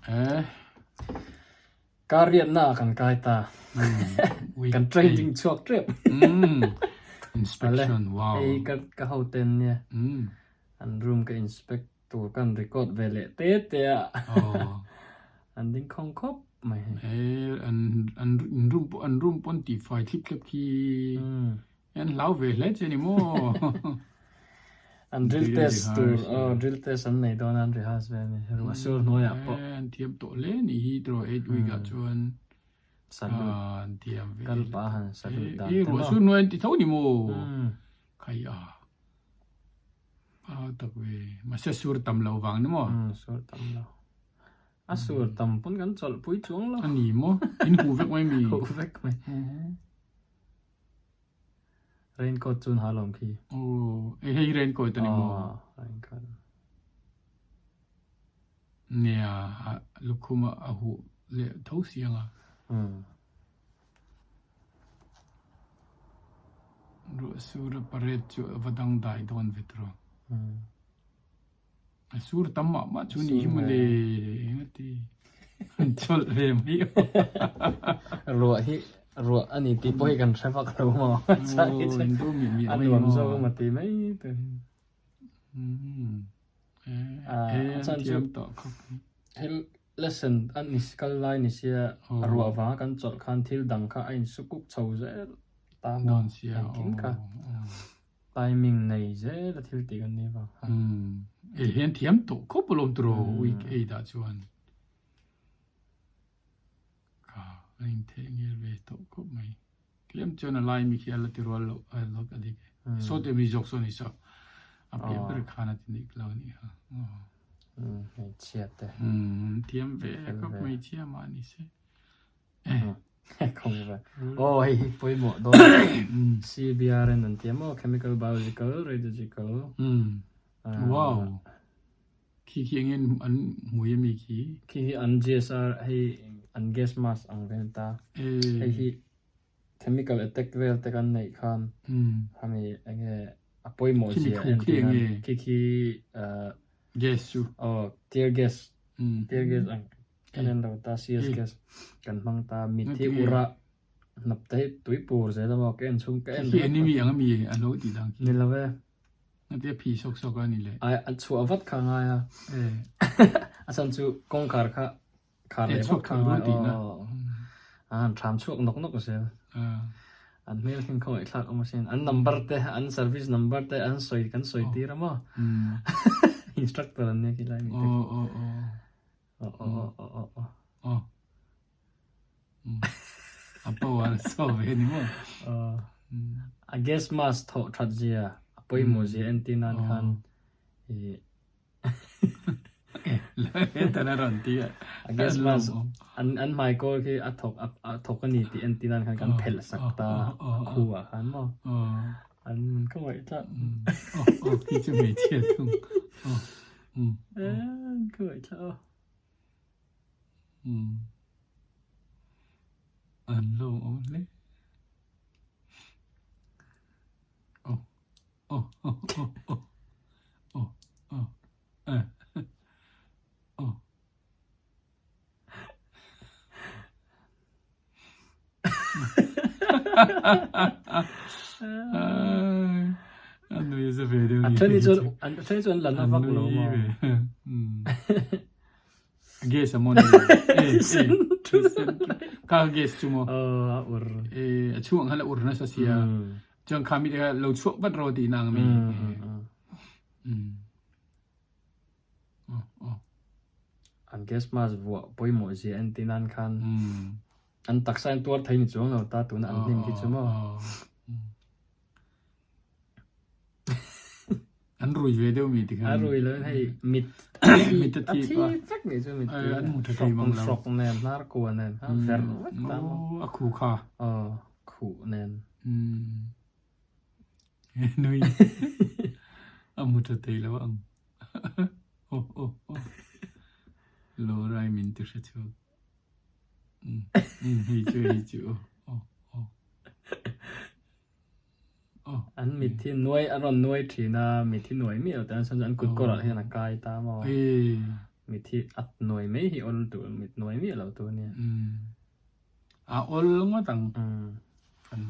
Eh. Kar riatna ah kan kai ta. Kan training chhuak tep. Inspection, wow. Hei ka ka hoten nia. An room ka inspect tur kan record ve leh te te a. An ding khawng khawp mai hei. Eh, an an room pawh an room pawn tih fai thlip thlep khi. An hlau ve hle che ni maw? An drill test tur aw drill test an nei dawn a an rehearse ve a ni ruah sur hnuaiah pawh. An thiam tawh hle ni hi tiraw 8 week ah chuan Salute an thiam ve kal pah a han salute dan te maw. Ruah sur hnuai an ti tho ni maw? Khai a a tak ve mahse sur tam lo vang ni maw? Sur tam lo. A sur tam pawn kan chawlh pui chuang lo. A ni maw? In huh vek mai mi? Huh vek mai. Raincoat chu an ha lawm khi. Aw, eh hei raincoat a ni maw? Aw, raincoat. Nia, lukhum a huh leh tho si ang a. Umm. Ruah sur a parade chu a va dangdai dawn ve tawh. Umm. A sur tam mah mah chu ni hi mawle eng a ti an chawlh ve mai aw. Ruah hi ruah a ni tih pawh hi kan hre vak lo maw a nuam zawk emaw ti mai tur hi. A chan chu thil lesson a ni kal lai ni sia ruah vanga kan chawlh khan thil dang kha a insukuk chho zel ta maw engkim kha. Timing nei zel a thil tih kan nih vang khan. Umm ei hian thiam tawh khawp alawm tiraw week 8 ah chuan ka a intheh ngel ve tawh khawp mai. Tlem chuan a lai mi khi a la ti rual loh a lo a dik e. Saw te mi zawk saw ni saw a piah ber khan a ti nik lo a nih kha. Umm hmeichhia te. Umm thiam ve khawp hmeichhia mah ni se. Aw hei hi pawimawh dawn CBRN an ti a maw Chemical Biological Radiological Wow khi khi engin an hmui ami khi khi hi an GSR hei an gas mask ang vel ta hei hi chemical attack vel te kan neih khan khami enge a pawimawh zia entir nan khi khi gas chu aw tear gas tear gas ang Kan en lo ta CS gas kan hmang ta mitthi ura hnap te hi tui pur zel a maw ka en chhung ka en Khi enemy ang ami a lo tih dan khi. Ni lo e. Ngatia phi sawk sawk a ni le. Ai a chhuah vat kha ngai a. A chhan chu kawngkhar kha khar leh vat kha ngai aw. A han tham chhuak nawk nawk zel. An hmel khin khawngaih thlak awm asin. An number te an service number te an sawi kan sawi tir a maw. Instructor an nia khilai mi te. Aw aw aw. Aw aw aw aw aw. Aw. A power so ve ni maw. Aw. A gas mask thawh that zia a pawimawh zia entir nan khan i Hetan a rawn ti a. A gas mask an an hmai kawl khi a thawk a thawk a ni tih entir nan khan kan phelh sak ta khu ah khan maw. An ka ngaih tlat. Aw aw khi chu hmeichhia thung. Aw. Ka ngaihthla aw. An lo awm hle. Aw aw aw aw aw aw aw eh aw. A nui za ve deuh ni. A then hi chuan a then hi chuan an la na vak lo maw. Gas a maw ni. Ka gas chu maw. A ur. A chhuang khan a ur nasa sia. Chuan kha mi te kha lo chhuak vat rawh tih na ang mi. An gas mask vuah pawimawh zia entir nan khan an taksa in tuar thei ni chuang lo ta tuna an hnim khi chu maw. An rui ve deuh mi tikhan. A rui lo in hei mit mit a thi vek ni chu mit an hmu tha thei mang lo. Hrawk nen hnar kua nen kha ver vek ta maw. A khu kha. Aw khuh nen. Nui a hmu tha thei lo ang. Aw aw aw Laura-i min ti hre chhuak. Umm hei chu hei chu aw aw aw aw. An mitthi nuai an rawn nuai thin a, mitthi nuai miah lo te an sawn chu an kut kawrah hian a kai ta maw. Ee. Mit hi a nuai mai hi awl tur, mit nuai miah lo tur a nia. A awl ngawt ang. An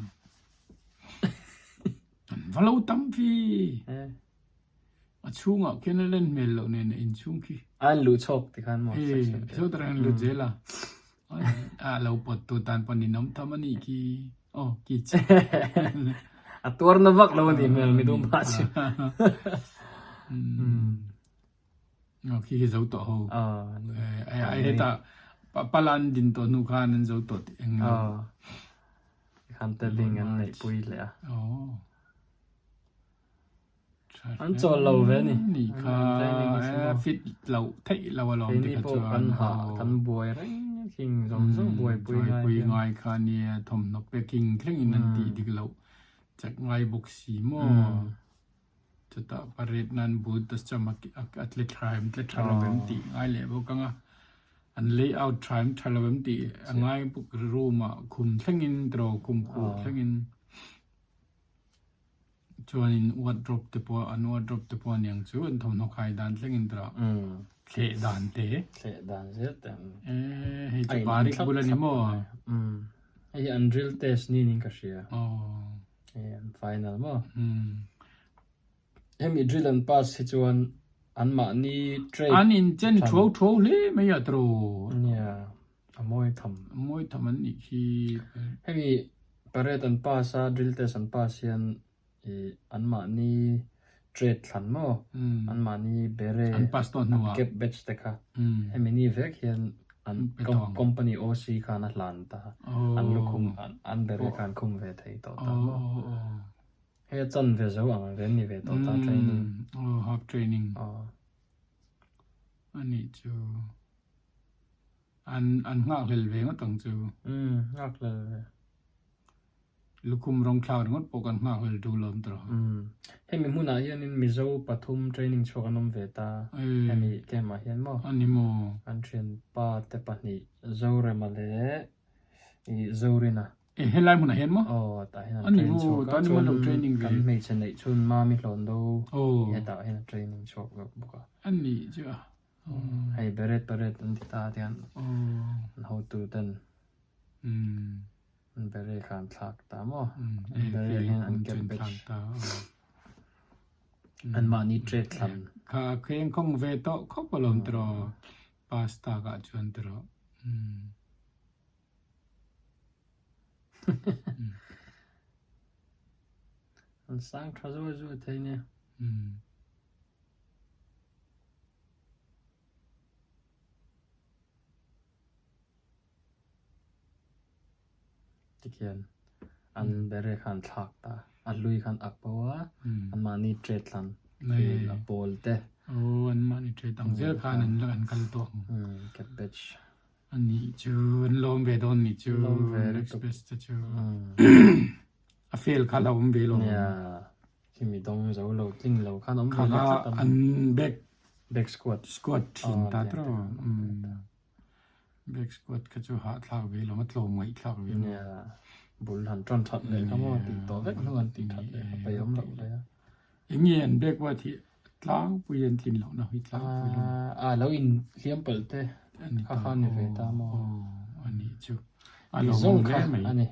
va lo tam fi. A chhungah khian a len hmel loh nen a inchhung khi. A en luh chhawk ti khan maw? Ee, saw takin an lut zel a. A lo pawt tu tan pawh ninawm tham a nih khi. Aw, ki chi. A tuar na vak lo a nih hmel midum pah chu. Aw, khi khi zo tawh ho. Ai heta palan din tawh hnu khan an zo tawh tih eng lo. Aw, khan te ding an neih pui leh a. Aw. An chawl lo ve ni. Ni kha fit lo theih lo alawm ti kha chuan. Kan hah kan buai reng khing zawng zawng buai pui ngai. Buai pui ngai kha nia thawmhnaw packing thleng in an tih dik loh chak ngai bawk si maw. Chutah parade nan but a cham a tle tha em tle tha lo em tih ngai leh bawk ang a. An layout tha em tha lo em tih a ngai bawk room ah khum thleng in tiraw khum khuh thleng in. Chuanin wardrobe te pawh an wardrobe te pawh aniang chu an thawmhnaw khai dan thlengin tawh a thleh dan te. Thleh dan zel te an. Eee hei chu parik bul a ni maw? Hei hi an drill test niin in ka hria. Aw. Hei an final maw? Hemi drill an pass hi chuan an mahni trade. An inchen thuau thuau hle mai a tawh. Nia. A mawi tham. A mawi tham an nih khi. Hemi parade an pass a, drill test an pass hian ih anmahni trade thlan maw, anmahni beret, an pass tawh hnuah cap badge te kha hemi ni vek hian an company OC khan a hlan ta, an lukhum an beret kha an khum ve thei tawh ta maw. Hei a chan ve zo ang ve an ni ve tawh ta training. Aw half training. A nih chu. An an nghakhlel ve ngawt ang chu. Umm nghakhlel ve. Lukhum rawng thlak ringawt pawh kan nghakhlel tu lo awm tawh. Umm hemi hmunah hianin Mizo pathum training chhuak an awm ve ta. Hemi camp ah hian maw? A ni maw? An thianpa te pahnih Zorema leh ih Zorina. E helai hmunah hian maw? Aw tah hian an train chhuak a chuan kan hmeichhe neih chhun Mami Hlawn do hetah hian a training chhuak zawk bawk a. A nih chu a. Hei beret parade an ti ta tian an hotu ten an beret kha an thlak ta maw an beret hian an cap batch an mahni trade thlan kha kheng khawng ve tawh khawp alawm tiraw pass tak ah chuan tiraw. An sang tha zuai zuai thei nia. Tikhian an bere kha an thlak ta a hlui kha an ak bo a anmahni trade thlan a pawl te. Aw anmahni trade ang zel khan an la an kal tawh ang. Cabbage. Ani chu an lawm ve dawn ni chu express te chu a fail kha la awm ve lo. Nia. Khi mi dawng zo lo tling lo khan awm ve leh tlat a. An back back squat squat thin ta tawh. Back squat kha chu hahthlak ve lo a tlawm ngaihthlak ve. Nia. Bul han tan that leh kha maw tih tawh vek hnu an tih that leh kha pei awm loh leh a. Eng nge an back squat hi tlangpui an tlin lohna hi tlangpui lo. A lo in hliam palh te kha kha ni ve ta maw. Aw a nih chu. A lo awm ve mai. A ni.